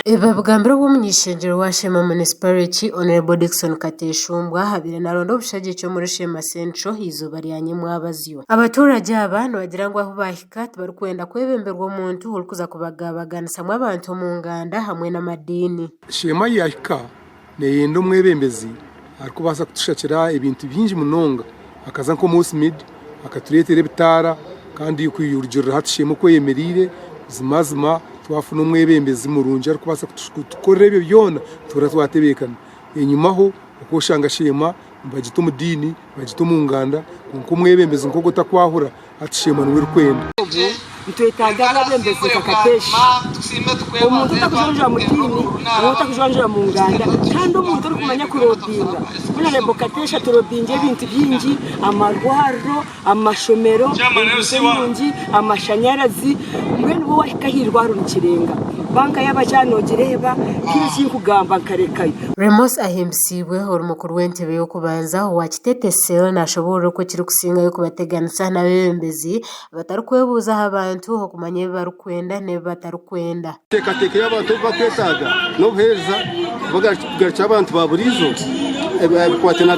Ebi babigambire obu omuny'eishengyero wa Sheema Munisipariti, Hon. Dickson Kateshumbwa abaire naronda obushagiki omuri Sheema Central eizooba rya nyimwabazyo. Abaturage aba nibagira ngu ahu bahika tibarikwenda kwebemberwa omuntu orikuza kubagabaganisamu abantu omu nganda hamwe n'amadiini. Sheema yahika neyenda omwebembezi arikubaasa kutushakira ebintu bingi munonga akaza nka omu Smid akatureetera ebitaara kandi kurugiirira hati Sheema oku eyemereire buzimazima twafuna omwebembezi murungi arikubaasa kutukorera ebyo byona tuba twatebeekana. Enyimaho oku oshanga Sheema nibagita omu diini bagita omu nganda kwonka omwebembezi nk'ogwo otakwahura hati Sheema niwe erikwenda. Nitwetaaga abeebembezi nka Katesh, omuntu otakujwanjura mu diini, omuntu otakujwanjura mu nganda kandi omuntu orikumanya kurobinga. Honourable Katesh aturobingire ebintu bingi, amarwariro, amashomero, enguuto nungi, amashanyarazi, mbwenu we wahika aha irwariro nikirenga. Banka y'abakyara nogireeba, tihaine eki nkugamba nkarekayo. Remos Ahimbisibwe ori mukuru w'entebe y'okubanza owa Kitete Cell nashoboorora oku ekirikusingayo kubateganisa n'abeebembezi Batarikwebuuza aha bantu okumanya ebi barikwenda n'ebi batarikwenda. Enteekateeka ei abantu obu barikwetaaga n'obuheereza kugarukira abantu ba buriijo ebikwataine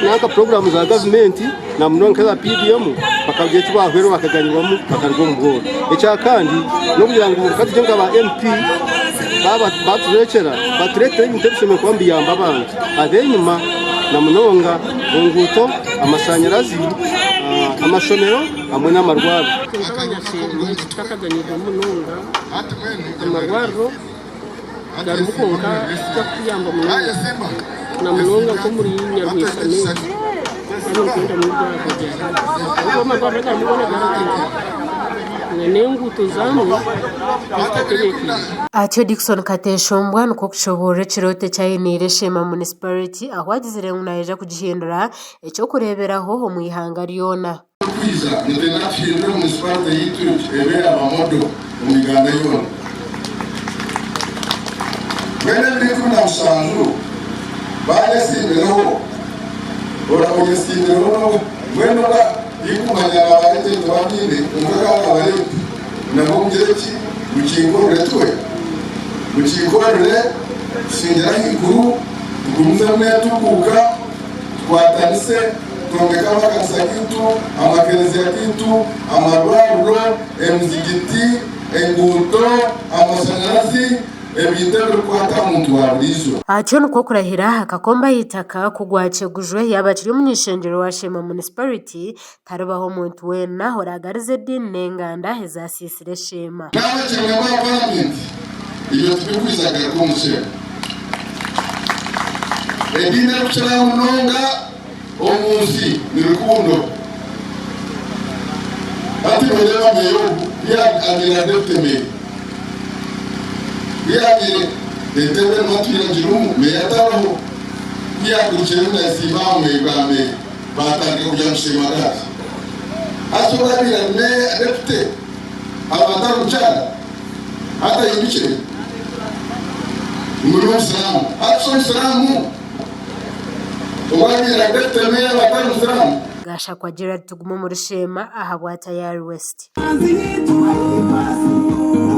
nanka puroguraamu za gavumenti na munonga nk'eza PDM bakagira eki baahwera bakaganyirwamu bakaruga omu bworo. Ekyakandi n'okugira ngu ka tugire nka ba MP baaba baturekyera batureetere ebintu ebishemereire kuba nibiyamba abantu ab'enyima na munonga enguuto, amashanyarazi, amashomero hamwe n'amarwariro. Kwonka abanyasheema tutakaganyirwe munonga, amarwariro gariho kwonka tigarikutuyamba munonga na munonga nk'omuri Nyarwesa North kandi nikwendamu eirwariro rya hare ahabw'okuba amarwariro agarimu goona garagwire n'enguuto zaamwo tizitatebeekaine. Atyo Dickson Kateshumbwa nikwo kushoboorora ekirooto eki ainiire Sheema Munisipariti ahu agizire ngu naija kugihindura eky'okureeberaho omu ihanga ryona. Kwija nitwenda tuhindure munisiparite yaitu ebe aba modo omu Uganda yoona. Mbwenu ebiro 17 baanyesimbireho, oraba oyesimbireho n'oha? Mbwenu oba tinkumanya naaba agenti abu nyine kwonka ka naabareete nabo mugire ki? Mukinkorere tuhe, mukinkorere tusingire ahaiguru tugumizemu n'entunguuka. Tukwatanise twombeke amakanisa gaitu, amakereziya gaitu, amarwariro, emizigiti, enguuto, amashanyarazi, ebintu ebirikukwata aha muntu wa buriijo. Atyo nikwo kurahira akakombe aha itaka ku Rwakyegujwe yaaba akiri omuny'eishengyero wa Sheema Munisipariti, taribaho omuntu weena oraagarize ediini n'enganda ezaasiisire Sheema. N'abakyenkwe ba Paramenti, ebyo tibirikwija kugaruka omu Sheema. Ediini erikukirayo munonga omu nsi ni rukundo. Hati noreeba meeya ogu ku yaabaire ari deputy meeya, ku yaabaire entebe nimwo atwire agirimu, meeya atariho, ku yaagarukire nayesiimba aha bwa meeya, baatandika kugira ngu Sheema gaasi. Hati obu abaire ari meeya deputy aba atari mukyara? Hati ahindukire ngu n'omusiraamu. Hati shi omusiraamu obu abaire ari deputy meeya aba atari musiraamu? Gashakwa Gerald Tugume omuri Sheema ahabwa Tayari West.